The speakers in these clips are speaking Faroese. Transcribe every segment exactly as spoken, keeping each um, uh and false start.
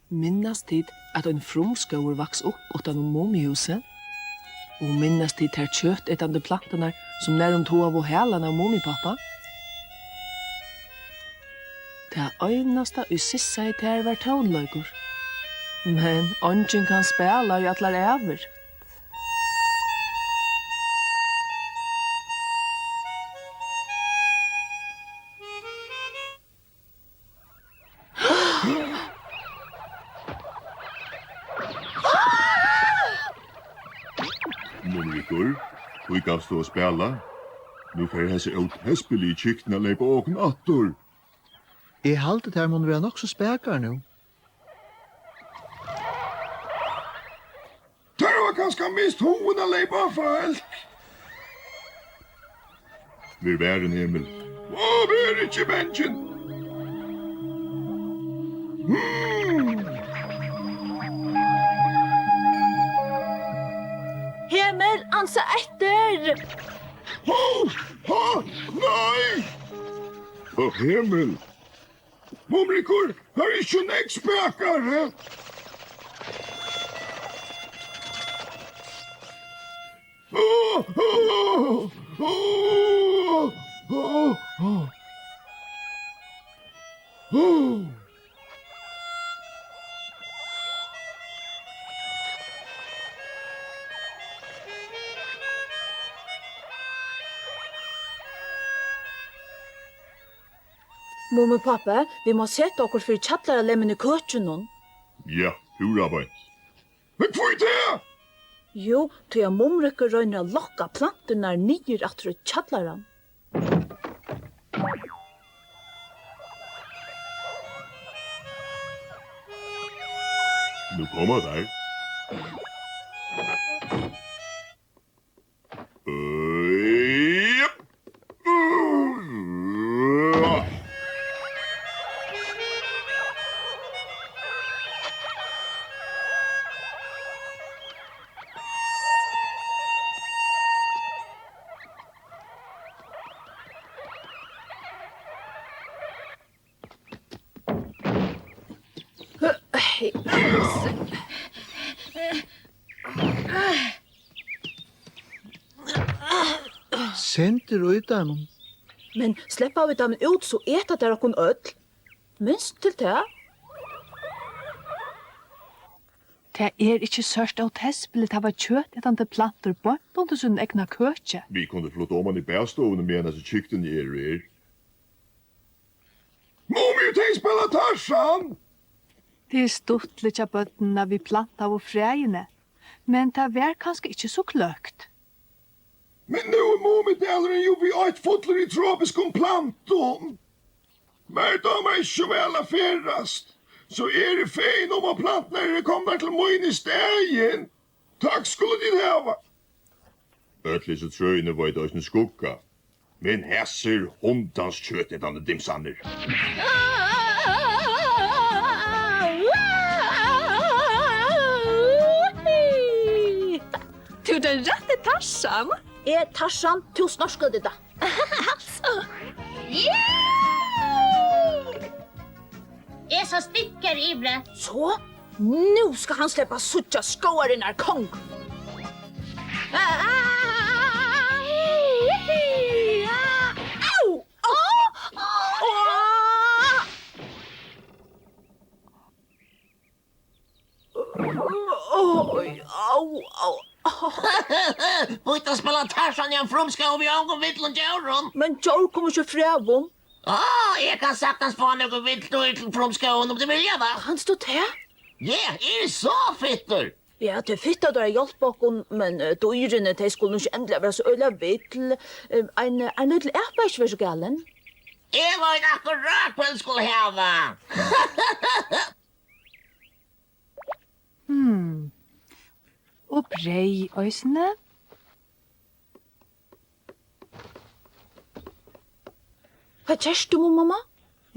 Minnast tit, at ein frumskógur vaks upp uttan um Mumihúsið? Og minnast tit tær kjøtetandi planturnar, sum nærum togaðu halan av Mumipápa? Tað einasta, ið sissaði tær, var tónleikur. Men eingin kann spæla í allar ævir. Mumrikur, hví gavst tú at spæla? Nú fara hesi ótespiligu kykt at leypa á okkum aftur. Eg haldi, tær munnu vera nokk so spakar nú. Tær hava kanska mist hugin at leypa á fólk. Ver varin, Emil. Og ver ikki bangin. Hmm. Emil, ansa eftir! Hó, hó, nei! Ó, Emil. Mumrikur, har er ikki nógv spakar, he? Mummi, pápi, vit mugu seta okkurt fyri kjallaralemmin í køkinum. Ja, púra beint. Men hví tað? Jú, tí at Mumrikur roynir at lokka planturnar niður aftur í kjallaran. Nú koma tær. Sindur í teimum. Men sleppa vit teimum út, so eta tær okkum øll. Minst til tað. Tað er ikki sørt av tespli, tað var kjøtetandi plantur beint undir sínum egna køki. Vit kundu flutt oman í baðstovuna, meðan hasi kyktini eru her. Mumi og tey spæla Tarzan! Tað er stuttligt hjá børnunum, at vit plantaðu fræini, men tað var kanska ikki so kløkt. Men nú er Mumidalurin jú við eitt fullur í tropiskum plantum. Mær dámar ikki so væl at ferðast, so eg eri fegin um, at planturnar eru komnar til mín í staðin. Takk skulu tit hava. Øll hesi trøini veita eisini skugga, men hasir hundans kjøtetandi dimsarnir. Tú ert ein rætti Tarzan. Eg Tarzan, tú Snorkudidda. Altso. Yay! Eg sá stikkar yviri. So? Nú skal hann sleppa at síggja skógarinnar kong. Au! Au! Au! Oj, au, au. Býtt at spæla Tarzan í ein frumskóg við ongum villum djórum. Men djór koma ikki frá honum. Á, eg kann saktans fáa nøkur vill dýr til frumskógin, um tit vilja tað. Kanst tú tað? Ja, eg eri so fittur. Ja, tað er fitt at tú er at hjálpa okkum, men, eh, dýrini, tey skulu nú ikki endiliga vera so øgiliga vill. Eh, ein, ein lítil apa ikki vera so galin. Eg veit akkurát hvat eg skal hava. Hmm. Og breyð eisini. Hvat gert tú, Mumimamma?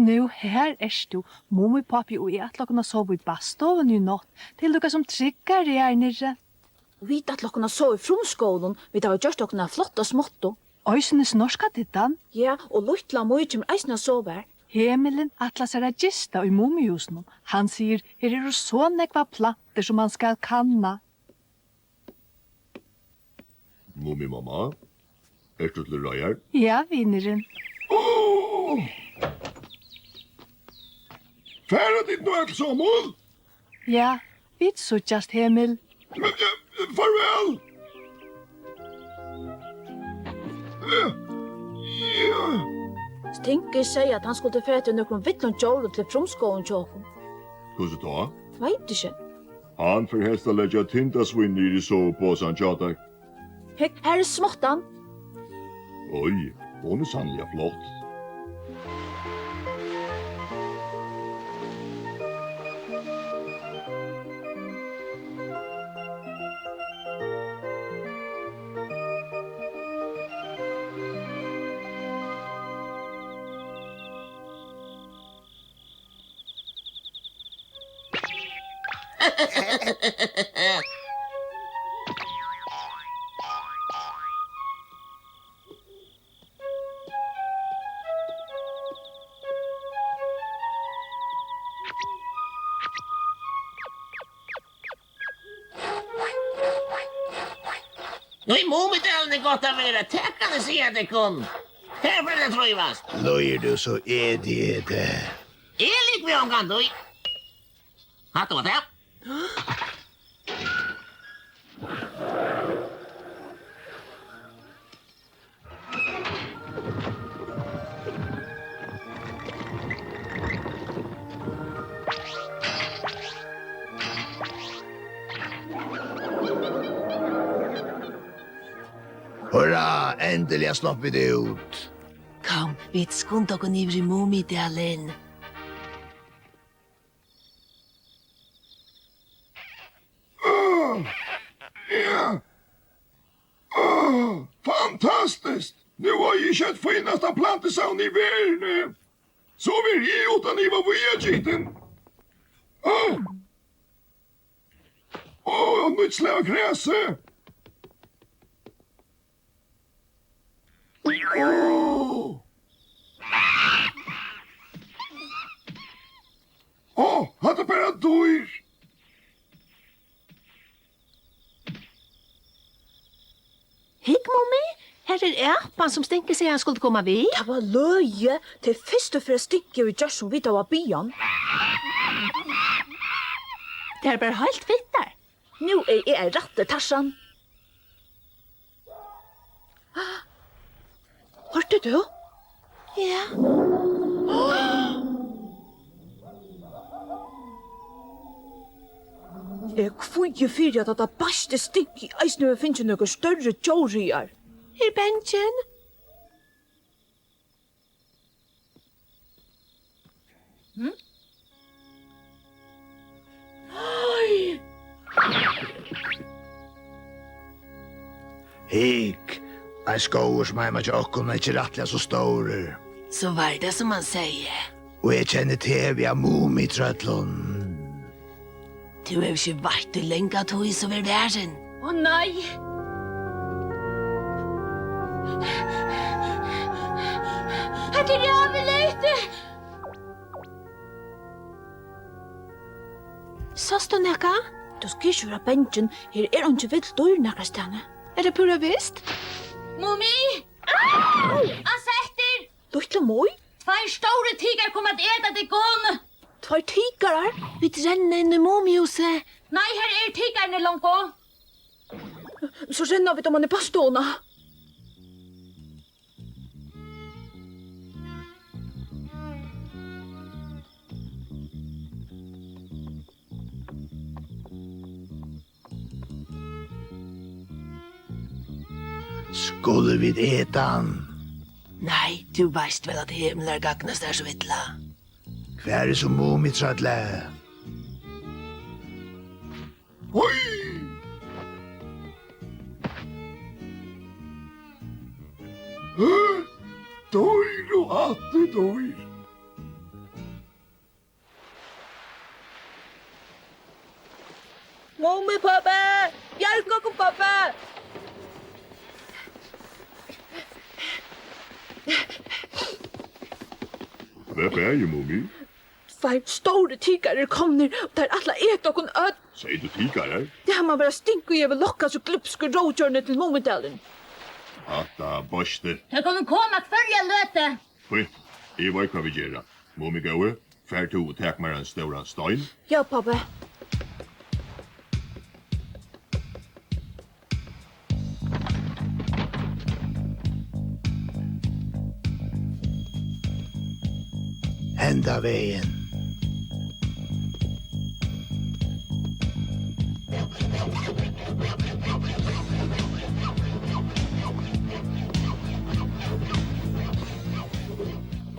Nú, her ert tú. Mumipápi og eg ætla okkum at sova í baðstovuni í nátt. Tað er líka sum tryggari her niðri. Vit ætla okkum at sova í frumskóginum. Vit hava gjørt okkum eina flotta smáttu. Eisini Snorkudiddan? Ja, og lítla Mý kemur eisini at sova har. Hemulin ætlar sær at gista í Mumihúsinum. Hann sigur, her eru so nógvar plantur, sum hann skal kanna. Mumimamma, ert tú til reiðar? Ja, vinurin. Áh! Fara tit nú øll somul? Ja, vit síggjast, Hemul. Men, eh, farvæl! Eh, ja. Stinky segði, at hann skuldi fara eftir nøkrum villum djórum til frumskógin hjá okkum. Hvussu tá? Veit ikki. Hann fer helst at leggja tindasvín niður í sovuposan hjá tær. Hygg, har er smáttan. Oj, hon er sanniliga flott. Nú, í Mumidalin er gott at vera, tað kann eg siga tykkum. Her fer at trívast. Løgir tú so idiot? Er ligvið ongantíð. Hatta var tað. Hurra, endiliga sluppu vit út. Kom, vit skunda okkum yvir í Mumidalin. Áh, ja. Áh, fantastiskt! Nú eigi eg skjótt fínasta plantusavn í verðini. So verði eg uttan iva víðagitin. Áh. Áh, nýtt slag av grasi. Áh. Áh, hatta er bara dýr. Hygg, Mumi, har er apan, sum Stinky segði, hann skuldi koma við. Tað var løgið. Tað er fyrstu ferð, Stinky hevur gjørt, sum vit hava biðið hann. Tað er bara heilt fittar. Nú eri eg ein rættur Tarzan. Hoyrdi tú? Ja. Eg kvíði fyri, at hatta beistið Stinky eisini hevur fingið nøkur størri djór higar. Eg eri bangin. Hm? Oj! Hygg, ein skógur sum heima hjá okkum, men ikki rættiliga so stórur. So var tað, sum hann segði. Og eg kenni teg via Mumitrøllum. Tú hevur ikki veitt í langa tíð, so ver varin. Ó nei! Hetta er ræðuligt! Sást tú nakað? Tú skalt ikki vera bangin, her er eingi vill dýr nakrastaðni. Er tað púra vist? Mumi! Au! Ansa eftir! Lítla Mý? Tveir stórir tikarar koma at eta tykkum! Tveir tikarar? Vit renna inn í Mumihúsið. Nei, her eru tikararnir longu. So renna vit oman í baðstovuna. Skulu vit eta hann? Nei, tú veist væl, at himlar gagnast tær so illa. Hvar er so Mumitrøllið? Oj! Dýr og aftur dýr. Mumipápi! Bjarga okkum, pápi! Hvat bagir, Mumi? Tveir stórir tikarar eru komnir, og teir ætla at eta okkum øll. Segði tú tikarar? Tað má vera Stinkur, ið hevur lokkað so glupsku ródjórini til Mumidalin. Hatta beistið. Tey kunnu koma hvørja løtu. Fínt, eg veit, hvat vit gera. Mumi góði, far tú og tak mær ein stóran stein. Ja, pápi. Henda vegin.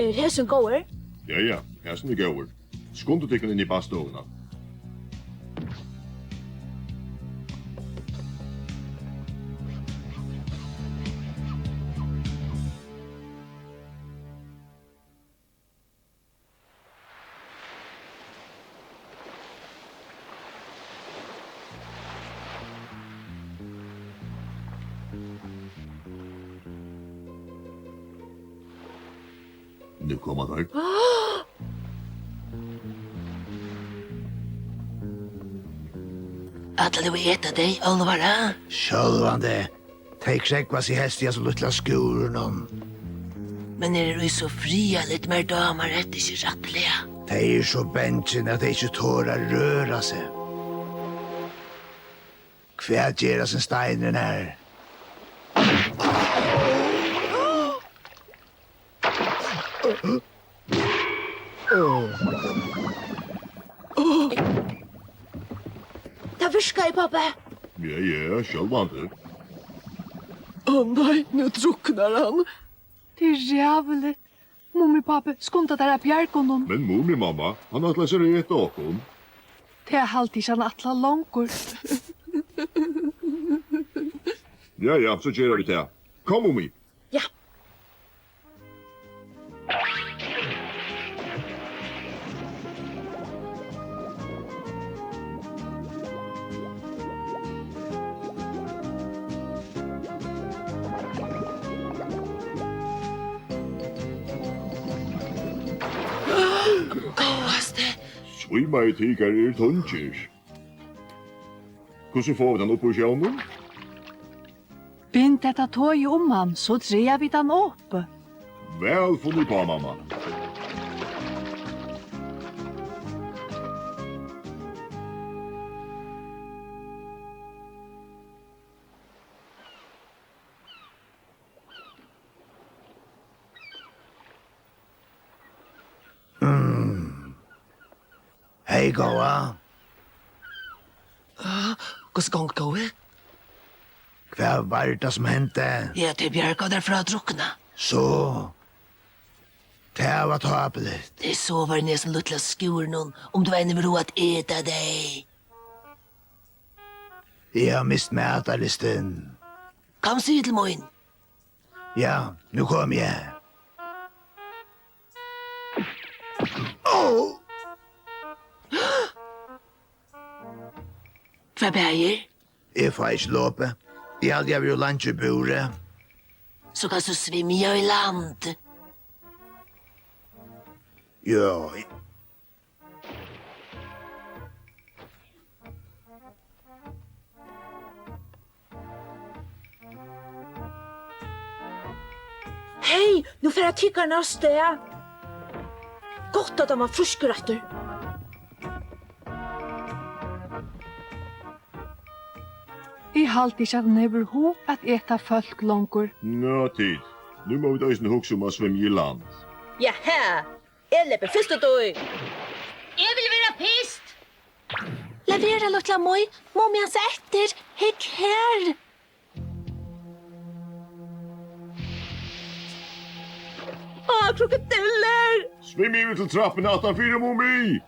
Er hesin góður? Ja, ja, hesin er góður. Skundið tykkum inn í baðstovuna. Nú koma teir. Ætlar tú at eta tey, Álvara? Sjálvandi. Tey krógva seg helst í hasum lítla skúrinum. Men her er í so friðarligt, mær dámar hetta ikki rættiliga. Tey eru so bangin, at tey ikki tora at røra seg. Hvat ger hasin steinurin her? Tað virkaði, pápi. Ja, ja, sjálvandi. Ó nei, nú druknar hann. Tað er ræðuligt. Mumipápi, skunda tær at bjarga honum. Men Mumimamma, hann ætlar sær at eta okkum. Tað haldi eg ikki, hann ætlar longur. Ja, ja, so gera vit tað. Kom, Mumi. Ja. Góðasti. Svímar tikarar eru tungir. Hvussu fáa vit hann upp úr sjónum? Bind hetta togið um hann, so draga vit hann upp. Væl funnið uppá, mamma. Mm. Hey, góða. Ah, hvussu gongur, góði? Hvat var tað, sum hendi? Ja, tey bjargaðu tær frá at drukna. So. Tað var tápuligt. Tey sova í hesum lítla skúrinum, um tú enn hevur hug at eta tey. Eg havi mist matarlystin. Kom, sig til mín. Ja, nú komi eg. Ó! Hvat bagir? Eg fái ikki lopið. Eg haldi, eg havi verið ov leingi í búri. So kanst tú svimja í land. Ja, Hey, nú fara tikararnir avstað. Gott, at hann var frískur aftur. Eg haldi ikki, at hann hevur hug at eta fólk longur. Nå, tit. Nú má vit eisini hugsa um at svimja í land. Jaha, eg leypi fyrst út í. Eg vil vera fyrst. Lat vera, lítla Mý. Mumi ansar eftir. Hygg her. Á, krokodillur! Svim yvir til trappuna aftan fyri, Mumi!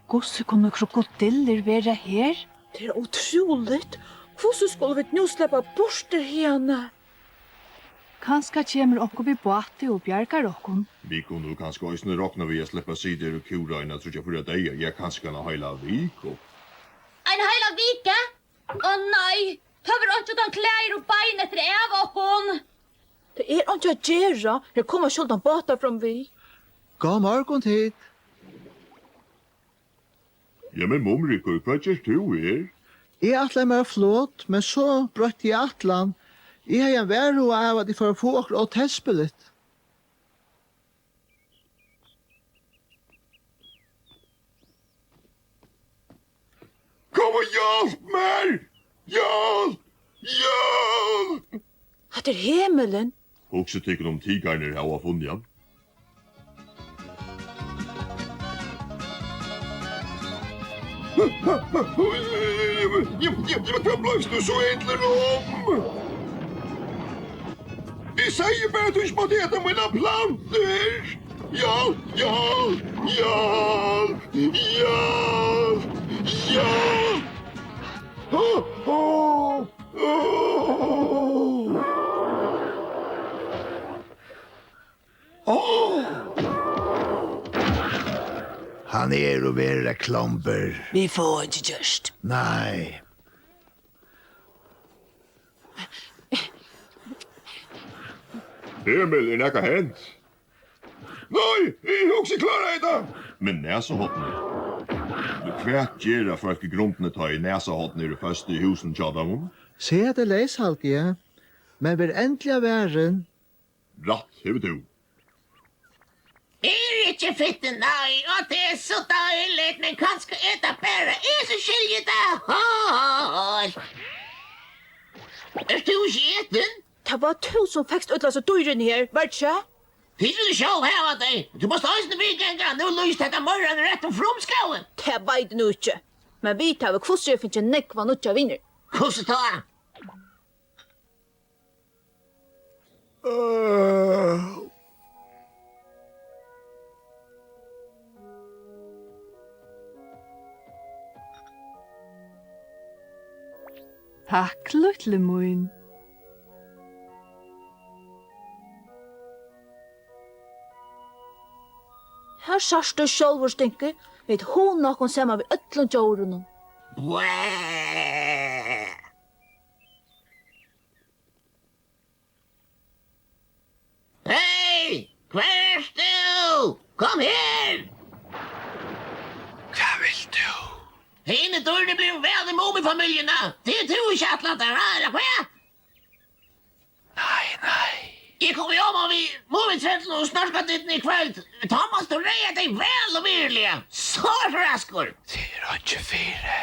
Hvussu kunnu krokodillur vera her? Tað er ótrúligt. Hvussu skulu vit nú sleppa burtur hiðani? Kanska kemur onkur við báti og bjargar okkum. Vit kunnu kanska eisini rokna við at sleppa at sita her og kúra eina tríggjar, fýra dagar, ja, kanska eina heila viku. Ein heila vika? Ó nei, tá verður einki uttan klæðir og bein eftir av okkum. Tað er einki at gera. Her koma sjáldan bátar framvið. Góðan morgun, tit. Ja, men Mumrikur, hvat gert tú her? Eg ætlaði mær á flot, men so broytti eg ætlan. Eg hevði ein varhuga av, at eg fór at fáa okkurt ótespiligt. Kom og hjálp mær! Hjálp! Hjálp! Hatta er Hemulin. Hugsið tykkum, um tikarnir hava funnið hann. Jamen, jamen, jamen, hvat bleivst tú so illur um? Eg segði bara, at tú ikki mátti eta mínar plantur. Hjálp, hjálp, hjálp, hjálp, hjálp. Ó, ó, ó. Ó. Hann er og verður eitt klombur. Vit fáa einki gjørt. Nei. Emil, er nakað hent? Nei, eg hugsi, eg kláraði tað. Men nasahornið? Hvat gera fólk í grundini, tá ið nasahorn eru føst í húsum hjá teimum? Siga tey leys, haldi eg. Men ver endiliga varin. Rætt hevur tú. Eg eri ikki fittur, nei, og tað er so deiligt, men kanska er tað bara eg, sum skilji tað heilt. Ert tú ikki etin? Tað var tú, sum fekst øll hasi dýrini her, var tað ikki? Tit vilja sjálv hava tey. Tú mást eisini viðganga, at nú líkist hetta meira enn rættum frumskógi. Tað veit eg nú ikki. Men vit hava hvussu er fingið nógvar nýggjar vinir. Hvussu tá? Øh. Takk, lítli mín. Her sært tú sjálvur, Stinky. Vit hugna okkum saman við øllum djórunum. Hey, hvar ert tú? Kom her! Hvat vilt tú? Hini dýrini blivu væl í Mumifamiljuna. Tað er tú ikki ætlað tær, ha, ella hvat? Nei, nei. Eg komi oman við Mumitrøllinum og Snorkadittuni í kvøld. Tá mást tú reiða tey væl og virðiliga. So raskur. Tað er einki fyri.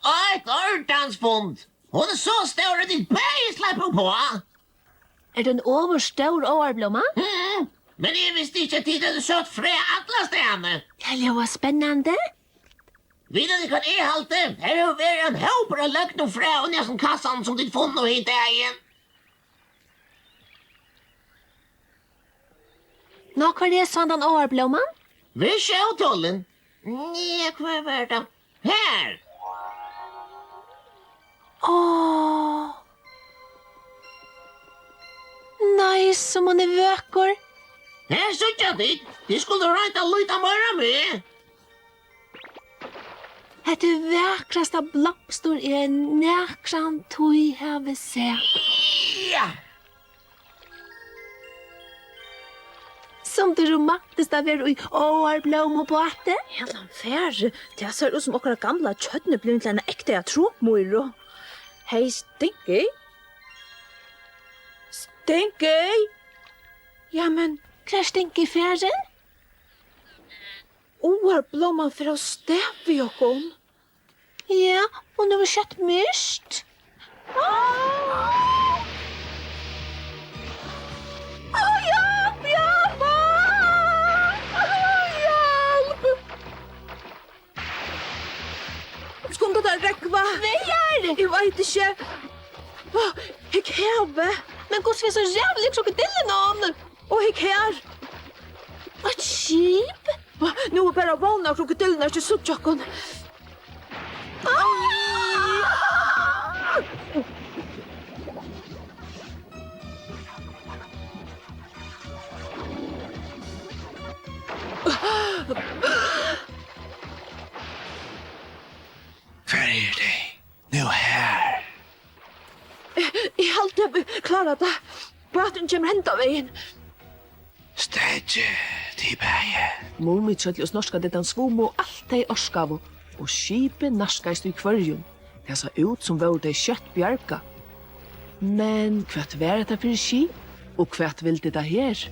Eitt ordans fund! Hon er so stór, at tit bæði sleppa uppá. Er tað ein ovurstór áarblóma? Mhm. Men eg visti ikki, at tit høvdu sett fræ allastaðni. Tað ljóðar spennandi. Vita tit, hvat eg haldi? Her hevur verið ein hópur av løgnum fræ í hesum kassanum, sum tit funnu hin dagin. Ná, hvar er so handan áarblóman? Ver ikki ótolin. Nja, hvar var tað? Her! Áh. Nei, sum hon er vøkur. Her síggja tit. Tit skuldu roynt at lítið meira við. Hetta er vakrasta blomstur, eg nakrantíð havi sæð. Ja! Sum tað er romantiskt at vera í áarblómubáti. Hendan fari, tað sær út sum okkara gamla tjørn er blivin til eina ekta tropmýru. Hey, Stinky? Stinky? Jamen, hvar er Stinky farin? Áarblóman fer av stað við okkum. Ja, hon hevur skjótt mist. Áh! Áh, hjálp, hjálp! Áh! Áh, hjálp! Skunda tær, Rógva. Hvar? Eg veit ikki. Áh, hygg, havið. Men hvussu við so ræðuligu krokodillunum? Og hygg her. Eitt skip? Nú er bara vónin, at krokodillurnar ikki síggja okkum. Ah! Bara tað. Báturin kemur henda vegin. Steðgið, tit bæði. Mumitrøllið og Snorkadiddan svumu alt tey orkaðu, og skipið nærkaðist í hvørjum. Tað sá út, sum vóru tey skjótt bjargað. Men hvat var hetta fyri skip, og hvat vildi tað her?